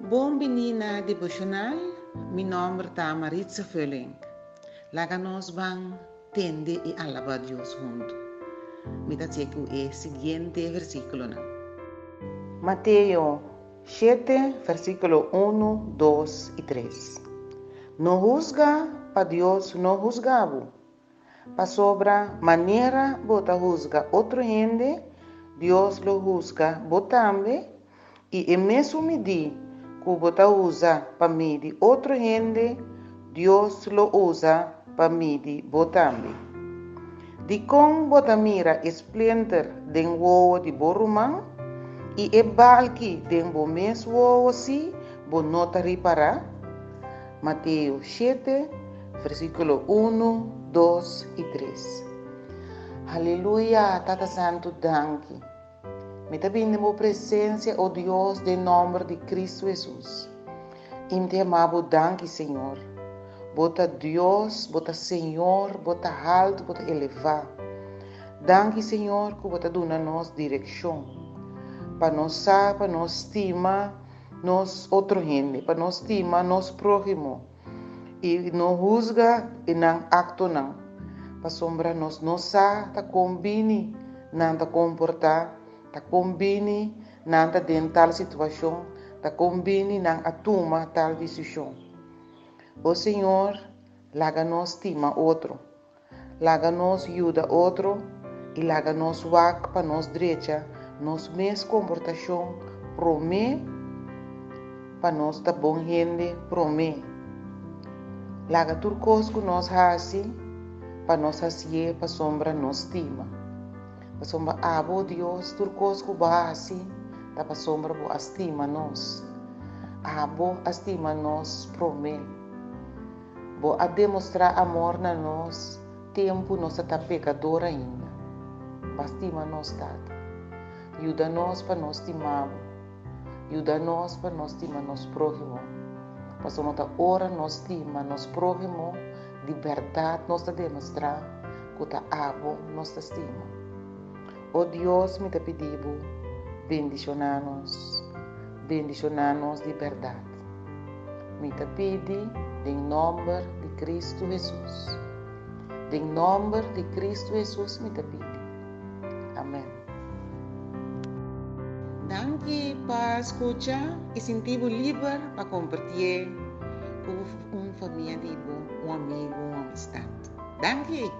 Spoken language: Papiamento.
Bon bini na devocional, mi nomber ta Maritza Vulling. Laga nos ban tende i alaba Dios huntu. Mi ta tse ku e siguiente versíkulonan. Mateo shete, versíkulo unu, dos i tres. No husga pa Dios no husga bo. Pasobra manera bo ta husga otro hende, Dios lo husga bo tambe, i e mesun midí ku bo ta usa pa midi otro hende, Dios lo usa pa midi bo tambe. Dikon bo ta mira e splinter den wowo di bo ruman, i e balki den bo mes wowo si bo no ta ripará? Mateo shete, versíkulo unu, dos i tres. Haleluya, Tata Santu, danki. Mi ta bini den bo presensia, o Dios, den nòmber di Kristu Hesus. I mi ta yama bo danki, Señor. Bo ta Dios, bo ta Señor, bo ta haltu, bo ta elevá. Danki, Señor, ku bo ta duna nos direkshon, pa nos sa, pa nos stima, nos otro hende, pa nos stima nos próhimo i no husga e nan aktonan, pasobra nos no sa ta kon bini nan ta komportá, ta kon bini nan ta den tal situashon, ta kon bini nan a tuma tal disishon. O Señor, laga nos stima otro. Laga nos yuda otro i laga nos wak pa nos drecha nos mes komportashon promé pa nos ta bon hende promé. Laga tur kos ku nos hasi pa nos hasié pasobra nos stima. Pasobra abo, Dios, tur kos ku bo a hasi ta pasobra bo a stima nos. Abo a stima nos promé. Bo a demostrá amor na nos tempu nos ta ta pekador ainda. Bo a stima nos, Tata. Yuda nos pa nos stima bo. Yuda nos pa nos stima nos próhimo. Pasobra ta ora nos stima nos próhimo, di bèrdat nos ta demostrá ku ta abo nos ta stima. O Dios, mi ta pidi bo, bendishoná nos. Bendishoná nos di bèrdat. Mi ta pidi den nòmber di Kristu Hesus. Den nòmber di Kristu Hesus mi ta pidi. Amèn. Danki pa skucha i sinti bo liber pa kompartié ku un famia di bo, un amigu, un amistat. Danki!